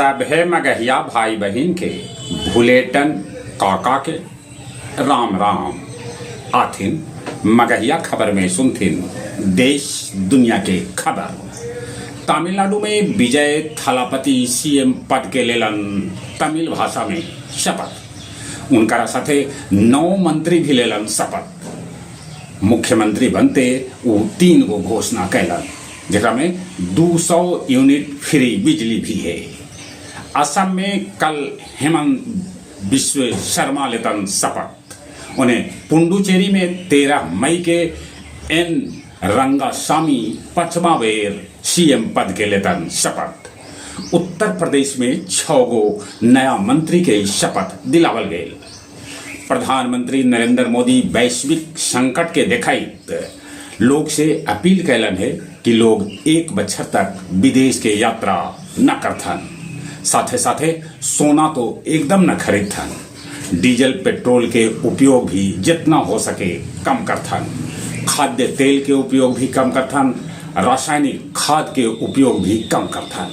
सभे मगहिया भाई बहिन के भुलेटन काका के राम राम। आथिन मगहिया खबर में सुनथिन देश दुनिया के खबर। तमिलनाडु में विजय थलापति सीएम पद के लेलन तमिल भाषा में शपथ। उनकरा साथे नौ मंत्री भी लेलन शपथ। मुख्यमंत्री बनते उ तीन गो घोषणा कैलन, जेकरा में 200 यूनिट फ्री बिजली भी हे। असम में कल हेमंत बिस्व शर्मा लेतन शपथ। ओने पुडुचेरी में 13 मई के एन रंगासामी पांचवा बेर सीएम पद के लेतन शपथ। उत्तर प्रदेश में छह गो नया मंत्री के शपथ दिलावल गए। प्रधानमंत्री नरेंद्र मोदी वैश्विक संकट के देखैत लोग से अपील कैलन है कि लोग एक बच्छर तक विदेश के यात्रा न करथन, साथे साथे सोना तो एकदम न खरीदथन, डीजल पेट्रोल के उपयोग भी जितना हो सके कम करथन, खाद्य तेल के उपयोग भी कम करथन, रासायनिक खाद के उपयोग भी कम करथन।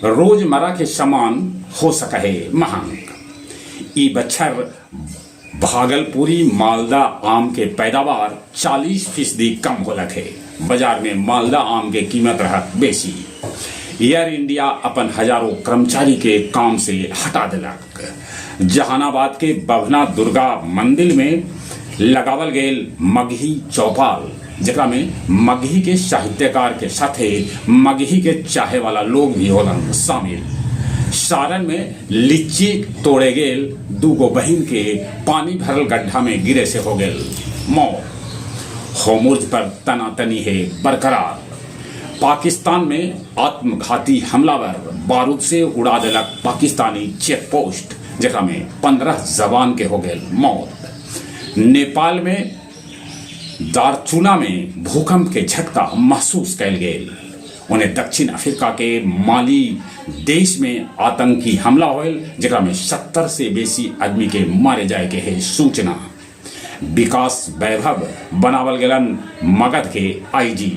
रोजमर्रा के सामान हो सके है महंग। ई बच्छर भागलपुरी मालदा आम के पैदावार 40% कम होलक है। बाजार में मालदा आम के कीमत रहत बेसी। एयर इंडिया अपन हजारों कर्मचारी के काम से हटा दिलक। जहानाबाद के बभना दुर्गा मंदिर में लगावल गेल मगही चौपाल, जेकरा में मगही के साहित्यकार के साथे मगही के चाहे वाला लोग भी होलन शामिल। सारण में लीची तोड़े गेल दूगो बहिन के पानी भरल गड्ढा में गिरे से हो गेल मौत। होर्मुज पर तनातनी है बरकरार। पाकिस्तान में आत्मघाती हमलावर बारूद से उड़ा देलक पाकिस्तानी चेक पोस्ट, जेकरा में 15 जवान के हो गेल मौत। नेपाल में दारचूला में भूकंप के झटका महसूस कैल गेल। उन्हें दक्षिण अफ्रीका के माली देश में आतंकी हमला होल, जेकरा में 70 से बेसी आदमी के मारे जाए के है सूचना। विकास वैभव बनावल गेलन मगध के आईजी।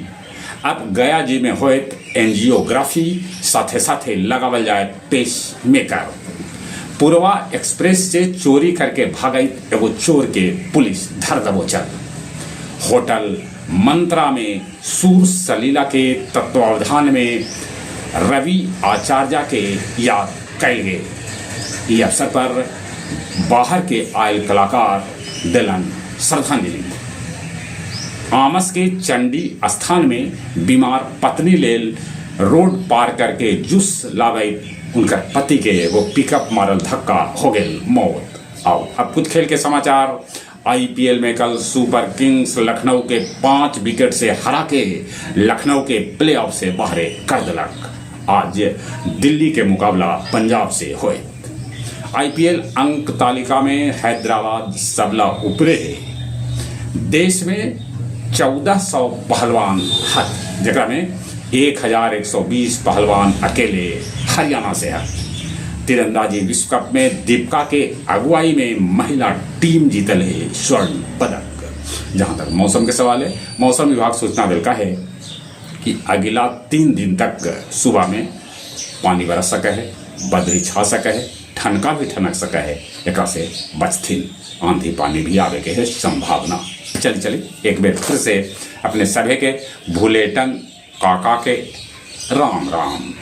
अब गया जी में होत एंजियोग्राफी, साथे साथे लगावल जाए पेस मेकर। पूर्वा एक्सप्रेस से चोरी करके भागत एगो चोर के पुलिस धर दबोचल। होटल मंत्रा में सूर सलीला के तत्वावधान में रवि आचार्य के याद कैल गेल। ई अवसर पर बाहर के आयल कलाकार दिलन श्रद्धांजलि। आमस के चंडी स्थान में बीमार पत्नी लेल रोड पार करके जूस लावे उनकर पति के एगो पिकअप मारल धक्का हो गेल मौत। आओ अब कुछ खेल के समाचार। आईपीएल में कल सुपर किंग्स लखनऊ के 5 विकेट से हरा के लखनऊ के प्लेऑफ से बाहर कर दिलक। आज दिल्ली के मुकाबला पंजाब से होए। आईपीएल अंक तालिका में हैदराबाद सबला ऊपरे है। देश में 1400 पहलवान हथ, जकरा में 1120 पहलवान अकेले हरियाणा से है। तीरंदाजी विश्व कप में दीपिका के अगुवाई में महिला टीम जीतल है स्वर्ण पदक। जहां तक मौसम के सवाल है, मौसम विभाग सूचना दिलका है कि अगला 3 दिन तक सुबह में पानी बरस सके है, बदरी छा सके है, ठनका भी ठनक सके है, एकरा से बचथिन। आंधी पानी भी आवे के है संभावना। चल चली एक बेर फिर से अपने सभे के भुलेटन काका के राम राम।